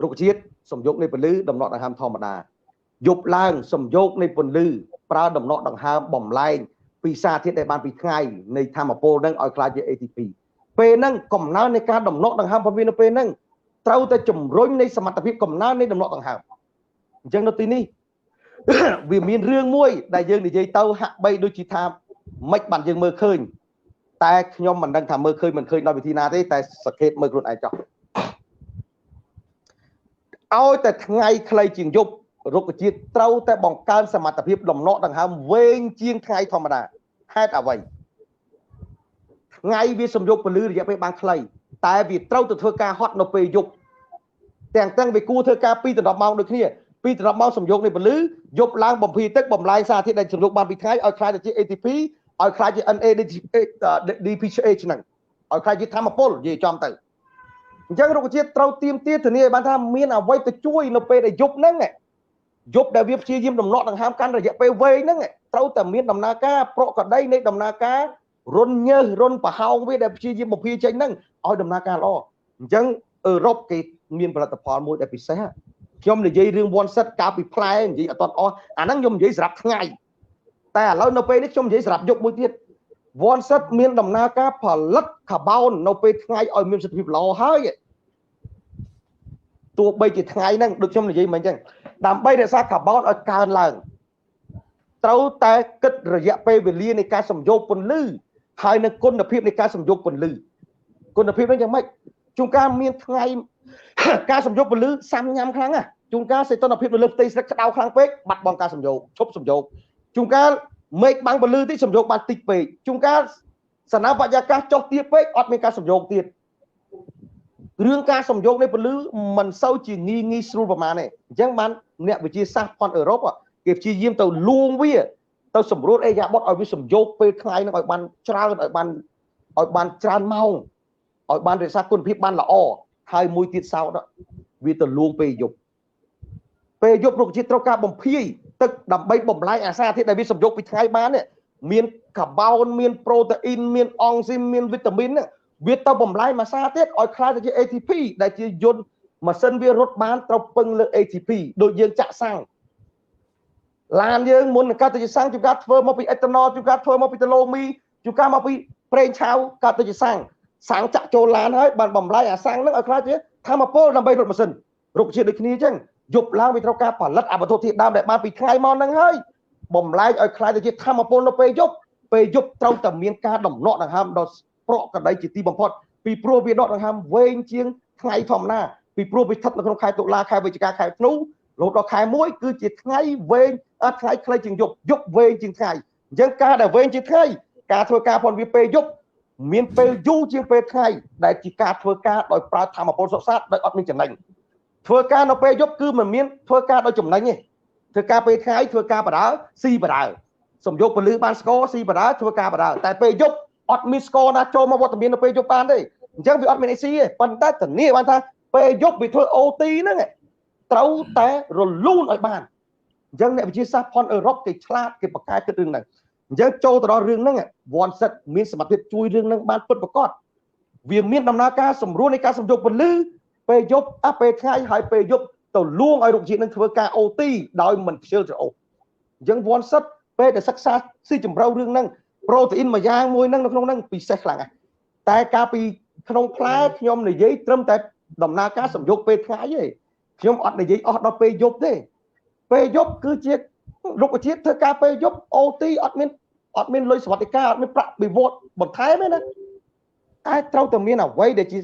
រុក្ខជាតិសំយោគនៃពន្លឺដំណក់ដង្ហើមធម្មតាយប់ឡើងសំយោគនៃពន្លឺប្រើដំណក់ដង្ហើមបំលែងពីសារធាតុដែលបានពីថ្ងៃនៃធម្មពលនឹងឲ្យក្លាយជា ATP ពេលហ្នឹងកំណើននៃការដំណក់ដង្ហើមរបស់វានៅពេលហ្នឹងត្រូវតែជំរុញនៃសមត្ថភាពកំណើននៃដំណក់ដង្ហើមអញ្ចឹងនៅទីនេះវាមានរឿងមួយដែលយើងនិយាយទៅហាក់បីដូចជាថាមិនបានយើងមើលឃើញតែខ្ញុំមិនដឹងថាមើលឃើញមិនឃើញដោយវិធីណាទេតែសង្កេតមើលខ្លួនឯងចោះឲ្យតែថ្ងៃខ្លីជាងយប់រុក្ខជាតិត្រូវតែបង្កើនសមត្ថភាពដំណក់ដង្ហើមវែងជាងថ្ងៃធម្មតាហេតុអ្វីថ្ងៃវាសំយោគពលឺរយៈពេលបានខ្លីតែវាត្រូវទៅធ្វើការហត់នៅពេលយប់ទាំងវាគួរធ្វើការ2ដល់10ម៉ោងដូចគ្នា2ដល់10ម៉ោងសំយោគនៃពលឺយប់ឡើងបំភីទឹកបំលែងសារធាតុដែលសំយោគបានពីថ្ងៃឲ្យក្លាយទៅជា ATP ឲ្យក្លាយជា NADPH ហ្នឹងឲ្យក្លាយជាធម្មពលនិយាយចំទៅអញ្ចឹងរុក្ខជាតិត្រូវទៀមទាធានាឲ្យបានថាមានអ្វីទៅជួយនៅពេលដែលយប់ហ្នឹងយប់ដែលវាព្យាយាមដំណក់ដង្ហើមកាន់រយៈពេលវែងហ្នឹងត្រូវតែមានដំណើរការប្រកដីនៃដំណើរការរុនញើសរុនប្រហោងវាដែលព្យាយាមបំភាចេញហ្នឹងឲ្យដំណើរការល្អអញ្ចឹងអឺរ៉ុបគេមានផលិតផលមួយដែលពិសេសខ្ញុំនិយាយរឿង one set កាលពីផ្លែនិយាយអត់ទាន់អស់អាហ្នឹងខ្ញុំនិយាយសម្រាប់ថ្ងៃតែឥឡូវនៅពេលនេះខ្ញុំនិយាយសម្រាប់យប់មួយទៀត one set មានដំណើរការផលិតកាបូននៅពេលថ្ងៃឲ្យមានប្រសិទ្ធភាពល្អហើយទោះបីជាថ្ងៃហ្នឹងដូចខ្ញុំនិយាយមិញអញ្ចឹងដើម្បីរក្សាកាបូនឲ្យកើនឡើងត្រូវតែគិតរយៈពេលវេលានៃការសំយោគពន្លឺហើយនឹងគុណភាពនៃការសំយោគពន្លឺគុណភាពហ្នឹងយ៉ាងម៉េចជួនកាលមានថ្ងៃការសំយោគពន្លឺសាំញ៉ាំខ្លាំងណាស់ជួនកាលសីតុណ្ហភាពនៅលើផ្ទៃស្លឹកក្តៅខ្លាំងពេកបាត់បង់ការសំយោគឈប់សំយោគជួនកាលមេឃបាំងពន្លឺតិចសំយោគបានតិចពេកជួនកាលសន្និបាយាកាសចុះទាបពេកអត់មានការសំយោគទៀតរឿងការសំយោគនៃពន្លឺមិនសូវជាងាយងាយស្រួលប្រហែលទេអញ្ចឹងបានអ្នកវិទ្យាសាស្ត្រផនអឺរ៉ុបគេព្យាយាមទៅលួងវាទៅសម្រួលអេយ៉ាបុតឲ្យវាសំយោគពេលថ្ងៃនឹងឲ្យបានច្រើនឲ្យបានច្រើនម៉ោងឲ្យបានរក្សាគុណភាពបានល្អហើយមួយទៀតសោតវាទៅលួងពេលយប់ពេលយប់រុក្ខជាតិត្រូវការបំភាយទឹកដើម្បីបំលែងអាសារធាតុដែលវាសំយោគពីថ្ងៃបាននេះមានកាបូនមានប្រូតេអ៊ីនមានអង់ស៊ីមមានវីតាមីនវាទៅបំលែងមួយសារទៀតឲ្យក្លាយទៅជា ATP ដែលជាយន្តម៉ាស៊ីនវារត់បានត្រូវពឹងលើ ATP ដូចយើងចាក់សាំងឡានយើងមុននឹងកើតទៅជាសាំងជួនកាលធ្វើមកពីអេតាណុលជួនកាលធ្វើមកពីតឡូមីជួនកាលមកពីប្រេងឆៅកើតទៅជាសាំងសាំងចាក់ចូលឡានហើយបានបំលែងអាសាំងហ្នឹងឲ្យក្លាយជាធម្មពលដើម្បីរត់ម៉ាស៊ីនរុក្ខជាតិដូចគ្នាអញ្ចឹងយប់ឡើងវាត្រូវការផលិតអវត្ថុធាតុដើមដែលបានពីថ្ងៃមកហ្នឹងហើយបំលែងឲ្យក្លាយទៅជាធម្មពលនៅពេលយប់ពេលយប់ត្រូវតែមានការដំណក់ដង្ហើមដ៏ប្រកដីជាទីបំផុតពីព្រោះវាដកដង្ហើមវែងជាងថ្ងៃធម្មតាពីព្រោះវាស្ថិតនៅក្នុងខែតុលាខែវិច្ឆិកាខែធ្នូរហូតដល់ខែ1គឺជាថ្ងៃវែងថ្ងៃខ្លីជាងយប់យប់វែងជាងថ្ងៃអញ្ចឹងការដែលវែងជាងថ្ងៃការធ្វើការផងវាពេលយប់មានពេលយូរជាងពេលថ្ងៃដែលជាការធ្វើការដោយប្រើធម្មពលសុខសាន្តដោយអត់មានចំណេញធ្វើការនៅពេលយប់គឺមិនមានធ្វើការដោយចំណេញទេធ្វើការពេលថ្ងៃធ្វើការបដើស៊ីបដើសំយោគពលឺបានស្ករស៊ីបដើធ្វើការបដើតែពេលយប់អត់មានស្ករណាចូលមកវត្តមាននៅពេលយប់បានទេអញ្ចឹងវាអត់មានអីស៊ីទេប៉ុន្តែធានាបានថាពេលយប់វាធ្វើ OT ហ្នឹងត្រូវតែរលូនឲ្យបានអញ្ចឹងអ្នកវិទ្យាសាស្ត្រផនអឺរ៉ុបគេឆ្លាតគេបកកែគិតរឿងហ្នឹងអញ្ចឹងចូលទៅដល់រឿងហ្នឹង one set មានសមត្ថភាពជួយរឿងហ្នឹងបានពិតប្រាកដវាមានដំណើរការសម្រួលនៃការសំយោគពន្លឺពេលយប់ពេលថ្ងៃហើយពេលយប់ទៅលួងឲ្យរុក្ខជាតិនឹងធ្វើការ OT ដោយមិនខ្ជិលច្រអូសអញ្ចឹង one set ពេលដែលសិក្សាស៊ីជម្រៅរឿងហ្នឹងប្រូតេអ៊ីនមួយយ៉ាងមួយហ្នឹងនៅក្នុងហ្នឹងពិសេសខ្លាំងណាស់តែកាលពីក្នុងផ្លែខ្ញុំនិយាយត្រឹមតែដំណើរការសំយោគពេលថ្ងៃទេខ្ញុំអត់និយាយអស់ដល់ពេលយប់ទេពេលយប់គឺជារុក្ខជាតិធ្វើការពេលយប់ OT អត់មានលុយសវត្ថិការអត់មានប្រាក់បៀវត្សបន្ថែមទេណាតែត្រូវតែមានអ្វីដែលជា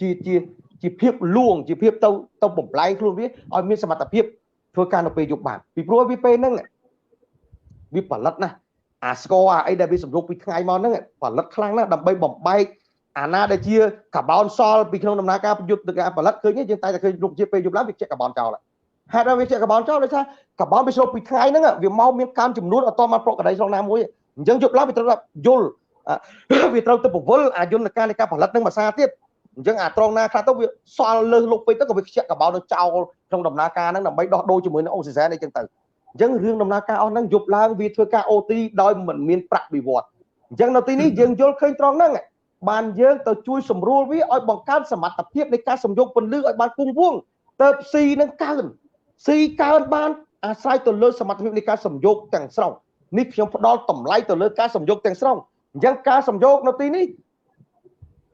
ជាជាជាភាពលួងជាភាពទៅបំលែងខ្លួនវាឲ្យមានសមត្ថភាពធ្វើការនៅពេលយប់បានពីព្រោះវាពេលហ្នឹងវាផលិតណាស់អាស្ករអាអីដែលវាសម្រុកពីថ្ងៃមកហ្នឹងផលិតខ្លាំងណាស់ដើម្បីបំបែកអាណាដែលជាកាបូនសល់ពីក្នុងដំណើរការយុទ្ធការផលិតឃើញយើងតែឃើញរុក្ខជាតិពេលយប់ឡើងវាជាកាបូនចោលហេតុឲ្យវាជាកាបូនចោលដោយសារកាបូនវាស្រូបពីថ្ងៃហ្នឹងវាមកមានកើនចំនួនអត់តបានប្រកដីក្នុងណាមួយអញ្ចឹងយប់ឡើងវាត្រូវយល់វាត្រូវទៅពវល់អាយន្តការនៃការផលិតហ្នឹងមួយសារទៀតអញ្ចឹងអាត្រង់ណាខ្លះទៅវាសល់លើសលុបពេកទៅក៏វាខ្ជាក់កាបូនទៅចោលក្នុងដំណើរការហ្នឹងដើម្បីដោះដូរជាមួយនឹងអូស៊ីសែនអីចឹងទៅអញ្ចឹងរឿងដំណើរការអស់ហ្នឹងយប់ឡើងវាធ្វើការ OT ដោយមិនមានប្រាក់បៀវត្សអញ្ចឹងនៅទីនេះយើងយល់ឃើញត្រង់ហ្នឹងបានយើងទៅជួយសម្រួលវាឲ្យបង្កើនសមត្ថភាពនៃការសំយោគពន្លឺឲ្យបានគង់វង្ស ទៅស៊ីនឹងកើនស៊ីកើនបានអាស្រ័យទៅលើសមត្ថភាពនៃការសំយោគទាំងស្រុងនេះខ្ញុំផ្ដល់តម្លៃទៅលើការសំយោគទាំងស្រុងអញ្ចឹងការសំយោគនៅទីនេះ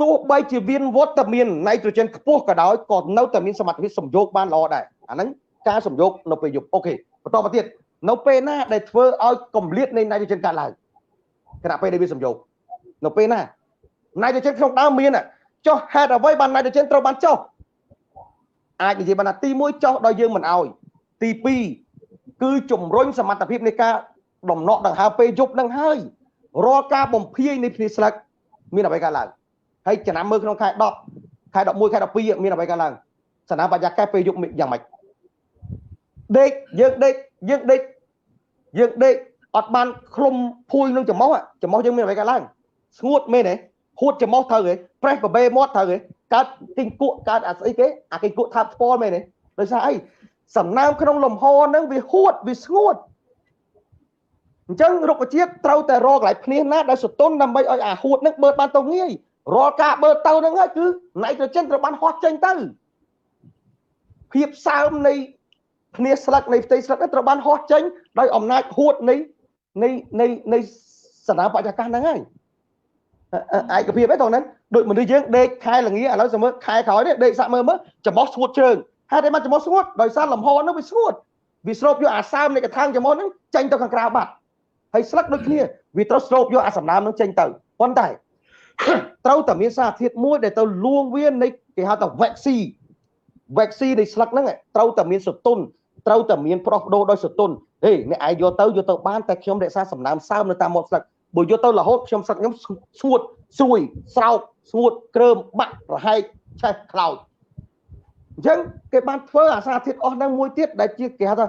ទោះបីជាមានវត្តមានណៃត្រូហ្សែនខ្ពស់ក៏ដោយក៏នៅតែមានសមត្ថភាពសំយោគបានល្អដែរអាហ្នឹងការសំយោគនៅពេលយប់អូខេបន្តមកទៀតនៅពេលណាដែលធ្វើឲ្យកម្រិតនៃណៃត្រូហ្សែនកើតឡើងខណៈពេលដែលវាសំយោគនៅពេលណាណៃត្រូហ្សែនក្នុងដើមមានចុះហេតុអ្វីបានណៃត្រូហ្សែនត្រូវបានចុះអាចនិយាយបានថាទី1ចុះដោយយើងមិនអោយទី2គឺជំរុញសមត្ថភាពនៃការដំណក់ដង្ហើមពេលយប់នឹងហើយរាល់ការបំភាយនៃភ្នែកស្លឹកមានអ្វីកើតឡើងហើយចំណាំមើលក្នុងខែ10ខែ11ខែ12មានអ្វីកើតឡើងសនាបញ្ញាកែពេលយប់យ៉ាងម៉េចដេកយើងដេកយើងដេកយើងដេកអត់បានឃ្លុំភួយនឹងច្រមុះច្រមុះយើងមានអ្វីកើតឡើងស្ងួតមែនទេហួតច្រមុះត្រូវទេប្រេះបបេមាត់ត្រូវទេកើតគីងគក់កើតអាស្អីគេអាគីងគក់ថាបស្ពល់មែនទេដោយសារអីសំណើមក្នុងលំហហ្នឹងវាហួតវាស្ងួតអញ្ចឹងរុក្ខជាតិត្រូវតែរកកន្លែងភ្នះណាដែលសតុនដើម្បីឲ្យអាហួតហ្នឹងបឺតបានទៅងាយរាល់ការបឺតទៅហ្នឹងហើយគឺណៃត្រូហ្សែនត្រូវបានហោះចេញទៅភាពសើមនៃភ្នះស្លឹកនៃផ្ទៃស្លឹកត្រូវបានហោះចេញដោយអំណាចហួតនៃនៃនៃនៃសនាបរិយាកាសហ្នឹងហើយឯកភាពឯតោះហ្នឹងដូចមនុស្សយើងដេកខែល្ងាឥឡូវសមើលខែក្រោយនេះដេកសាក់មើលមើលច្រមុះស្ងួតជ្រើងហេតុអីបានច្រមុះស្ងួតដោយសារលំហហ្នឹងវាស្ងួតវាស្រូបយកអាសើមនៃកថាងច្រមុះហ្នឹងចេញទៅខាងក្រៅបាត់ហើយស្លឹកដូចគ្នាវាត្រូវស្រូបយកអាសំណើមហ្នឹងចេញទៅប៉ុន្តែត្រូវតែមានសារធាតុមួយដែលទៅលួងវានៃគេហៅថា vaccine vaccine នៃស្លឹកហ្នឹងត្រូវតែមានសតុនត្រូវតែមានប្រោះបដូរដោយសតុនហេអ្នកឯងយកទៅយកទៅបានតែខ្ញុំរក្សាសំណើមសើមនៅតាមមាត់ស្លឹកបើយកទៅរហូតខ្ញុំស្លឹកខ្ញុំស្ងួតស្រួយស្រោកស្ងួតគ្រើមបាក់រហែកឆេះខ្លោចអញ្ចឹងគេបានធ្វើអាសារធាតុអស់ហ្នឹងមួយទៀតដែលជាគេហៅថា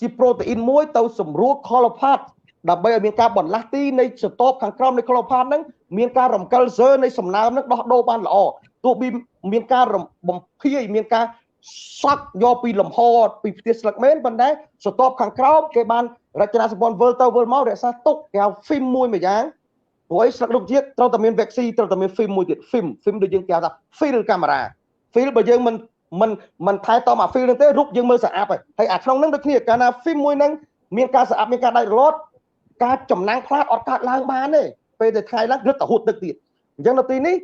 ជាប្រូតេអ៊ីនមួយទៅសម្រួល chloroplast ដើម្បីឲ្យមានការបន្លាស់ទីនៃស្រទាប់ខាងក្រោមនៃ chloroplast ហ្នឹងមានការរំកិលសើនៃសំណើមហ្នឹងដោះដូរបានល្អទោះបីមានការបំភាយមានការសក់យកពីលំហពីផ្ទះស្លឹកមែនប៉ុន្តែស្រទាប់ខាងក្រោមគេបានរចនាសម្ព័ន្ធវិលទៅវិលមករក្សាទុកគេហៅ film មួយមួយយ៉ាងព្រោះអីស្លឹករុក្ខជាតិត្រូវតែមាន vaccine ត្រូវតែមាន film មួយទៀត film film ដូចយើងគេហៅថា fill កាមេរ៉ា fill បើយើងមិនថែទាំអា fill ហ្នឹងទេរូបយើងមើលស្អាតហើយអាក្នុងហ្នឹងដូចគ្នាកាលណា film មួយហ្នឹងមានការស្អាតមានការដាច់រលត់ការចំណាំងផ្លាតអត់កើតឡើងបានទេពេលទៅថ្ងៃឡើងរឹតតែហួតទឹកទៀតអញ្ចឹងនៅទីនេះ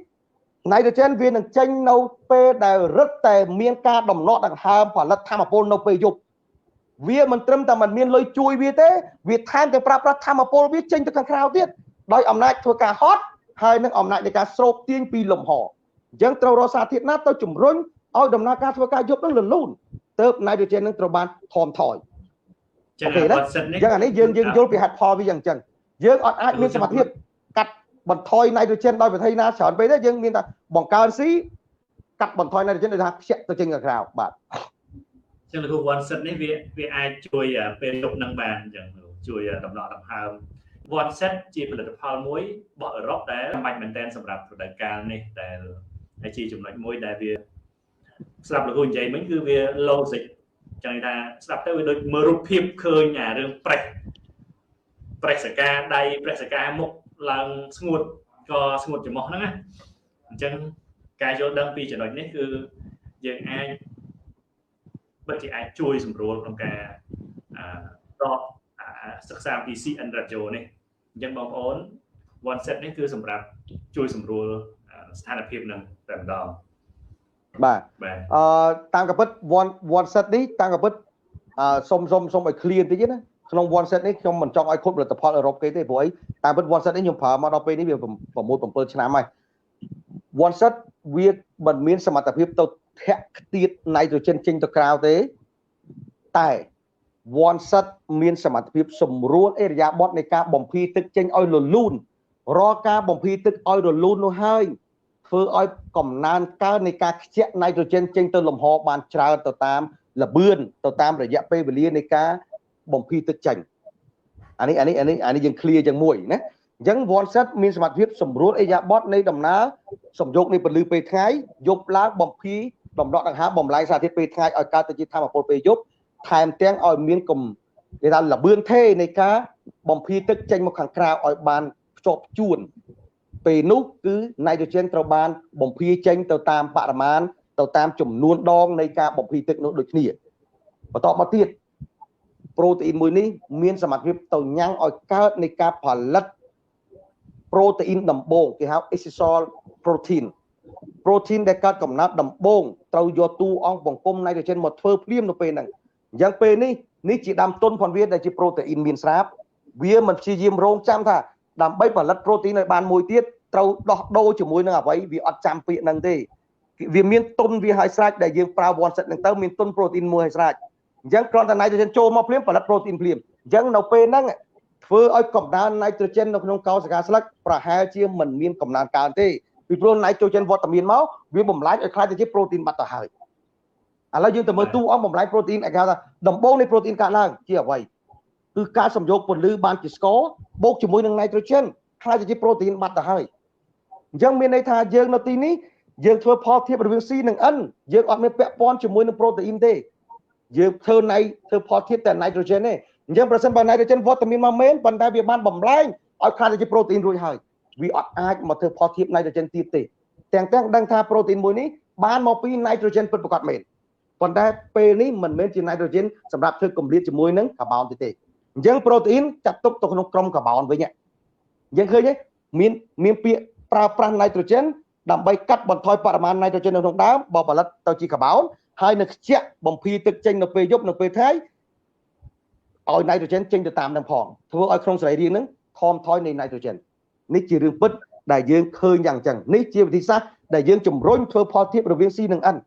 ណៃត្រូហ្សែនវានឹងចេញនៅពេលដែលរឹតតែមានការដំណក់ដង្ហើមផលិតធម្មពលនៅពេលយប់វាមិនត្រឹមតែមិនមានលុយជួយវាទេវាថែមទាំងប្រើប្រាស់ធម្មពលវាចេញទៅខាងក្រៅទៀតដោយអំណាចធ្វើការហត់ហើយនឹងអំណាចនៃការស្រូបទាញពីលំហអញ្ចឹងត្រូវរកសារធាតុណាទៅជំរុញឲ្យដំណើរការធ្វើការយប់នឹងលលូនទៅណៃត្រូហ្សែននឹងត្រូវបានថមថយចឹងអានេះអញ្ចឹងអានេះយើងយល់ពីហេតុផលវាយ៉ាងអញ្ចឹងយើងអត់អាចមានសមត្ថភាពកាត់បន្ថយណៃត្រូហ្សែនដោយវិធីណាច្រើនពេកទេយើងមានតែបង្កើនស៊ីកាត់បន្ថយណៃត្រូហ្សែនដោយថាខ្ជាក់ទៅចេញខាងក្រៅបាទចឹងលោកគ្រូ one set នេះវាអាចជួយពេលយប់នឹងបានអញ្ចឹងជួយដំណក់ដង្ហើម one set ជាផលិតផលមួយរបស់អឺរ៉ុបដែលចាំបាច់មែនទែនសម្រាប់រដូវកាលនេះដែលជាចំណុចមួយដែលវាស្រាប់លោកគ្រូនិយាយមិញគឺវា logic ចឹងថាស្ដាប់ទៅវាដូចមើលរូបភាពឃើញអារឿងប្រេះសកាដៃប្រេះសកាមុខឡើងស្ងួតក៏ស្ងួតច្រមុះហ្នឹងណាអញ្ចឹងការយល់ដឹងពីចំណុចនេះគឺយើងអាចពិតជាអាចជួយសម្រួលក្នុងការដកសិក្សាពី CN Radio នេះអញ្ចឹងបងប្អូន one set នេះគឺសម្រាប់ជួយសម្រួលស្ថានភាពនឹងតែម្ដងបាទតាមកពិត one set នេះតាមកពិតសុំឲ្យ clear តិចណាក្នុង one set នេះខ្ញុំមិនចង់ឲ្យខូចផលិតផលអឺរ៉ុបគេទេព្រោះអីតាមពិត one set នេះខ្ញុំប្រើមកដល់ពេលនេះវា6 7ឆ្នាំហើយ one set វាមិនមានសមត្ថភាពទៅធាក់ខ្ទាតណៃត្រូហ្សែនចេញទៅក្រៅទេតែ one set មានសមត្ថភាពសម្រួលអេរិយាបថនៃការបំភាយទឹកចេញឲ្យរលូនរាល់ការបំភាយទឹកឲ្យរលូននោះហើយធ្វើឲ្យកំណើនកើននៃការខ្ជាក់ណៃត្រូហ្សែនចេញទៅលំហបានច្រើនទៅតាមល្បឿនទៅតាមរយៈពេលវេលានៃការបំភាយទឹកចេញអានេះយើង clear យ៉ាងមួយណាអញ្ចឹង one set មានសមត្ថភាពសម្រួលអេរិយាបថនៃដំណើរសំយោគនៃពន្លឺពេលថ្ងៃយប់ឡើងបំភាយដំណក់ដង្ហើមបំលែងសារធាតុពេលថ្ងៃឲ្យកើតទៅជាធម្មពលពេលយប់ថែមទាំងឲ្យមានគេថាល្បឿនថេនៃការបំភាយទឹកចេញមកខាងក្រៅឲ្យបានភ្ជាប់ជួនពេលនោះគឺណៃត្រូហ្សែនត្រូវបានបំភាយចេញទៅតាមបរិមាណ ទៅតាមចំនួនដងនៃការបំភីទឹកនោះដូចគ្នាបន្តមកទៀតប្រូតេអ៊ីនមួយនេះមានសមត្ថភាពទៅញ៉ាំងឲ្យកើតនៃការផលិតប្រូតេអ៊ីនដំបូងគេហៅ essential protein protein ដែលកើតកំណត់ដំបូងត្រូវយកតួអង្គបង្គំណៃត្រូជេនមកធ្វើភ្លាមនៅពេលហ្នឹងអញ្ចឹងពេលនេះនេះជាដើមទុនផងវាដែលជាប្រូតេអ៊ីនមានស្រាប់វាមិនព្យាយាមរងចាំថាដើម្បីផលិតប្រូតេអ៊ីនឲ្យបានមួយទៀតត្រូវដោះដូរជាមួយនឹងអ្វីវាអត់ចាំពាក្យហ្នឹងទេវាមានទុនវាឲ្យស្រេចដែលយើងប្រើ one set ហ្នឹងទៅមានទុនប្រូតេអ៊ីនមួយឲ្យស្រេចអញ្ចឹងគ្រាន់តែណៃត្រូជេនចូលមកភ្លាមផលិតប្រូតេអ៊ីនភ្លាមអញ្ចឹងនៅពេលហ្នឹងធ្វើឲ្យកម្ដៅណៃត្រូជេននៅក្នុងកោសិកាស្លឹកប្រហែលជាមិនមានកំណើនកើនទេពីព្រោះណៃត្រូជេនវត្តមានមកវាបំលែងឲ្យក្លាយទៅជាប្រូតេអ៊ីនបាត់ទៅហើយឥឡូវយើងទៅមើលតួអង្គបំលែងប្រូតេអ៊ីនគេហៅថាដំបូងនៃប្រូតេអ៊ីនកើតឡើងជាអ្វីគឺការសំយោគពន្លឺបានជាស្ករបូកជាមួយនឹងណៃត្រូជេនក្លាយទៅជាប្រូតេអ៊ីនបាត់ទៅហើយអញ្ចឹងមានន័យថាយើងនៅទីនេះយើងធ្វើផលធៀបរវាង C និង N យើងអត់មានពាក់ព័ន្ធជាមួយនឹងប្រូតេអ៊ីនទេយើងធ្វើណៃធ្វើផលធៀបតែណៃត្រូជេនទេអញ្ចឹងប្រសិនបើណៃត្រូជេនវត្តមានមកមែនប៉ុន្តែវាបានបំលែងឲ្យក្លាយទៅជាប្រូតេអ៊ីនរួចហើយវាអត់អាចមកធ្វើផលធៀបណៃត្រូជេនទៀតទេទាំងដឹងថាប្រូតេអ៊ីនមួយនេះបានមកពីណៃត្រូជេនពិតប្រាកដមែនប៉ុន្តែពេលនេះមិនមែនជាណៃត្រូជេនសម្រាប់ធ្វើកម្រិតជាមួយនឹងកាបូនទេអញ្ចឹងប្រូតេអ៊ីនចាត់ទុកទៅក្នុងក្រុមកាបូនវិញយើងឃើញទេមានពាក្យប្រើប្រាស់ណៃត្រូជេនដើម្បីកាត់បន្ថយបរិមាណណៃត្រូជេននៅក្នុងដើមបើផលិតទៅជាកាបូនហើយនៅខ្ជាក់បំភីទឹកចេញនៅពេលយប់នៅពេលថ្ងៃឲ្យណៃត្រូជេនចេញទៅតាមនឹងផងធ្វើឲ្យក្នុងសរីរាង្គនឹងថមថយនៃណៃត្រូជេននេះជារឿងពិតដែលយើងឃើញយ៉ាងអញ្ចឹងនេះជាវិធីសាស្ត្រដែលយើងជំរុញធ្វើផលធៀបរវាង C និង N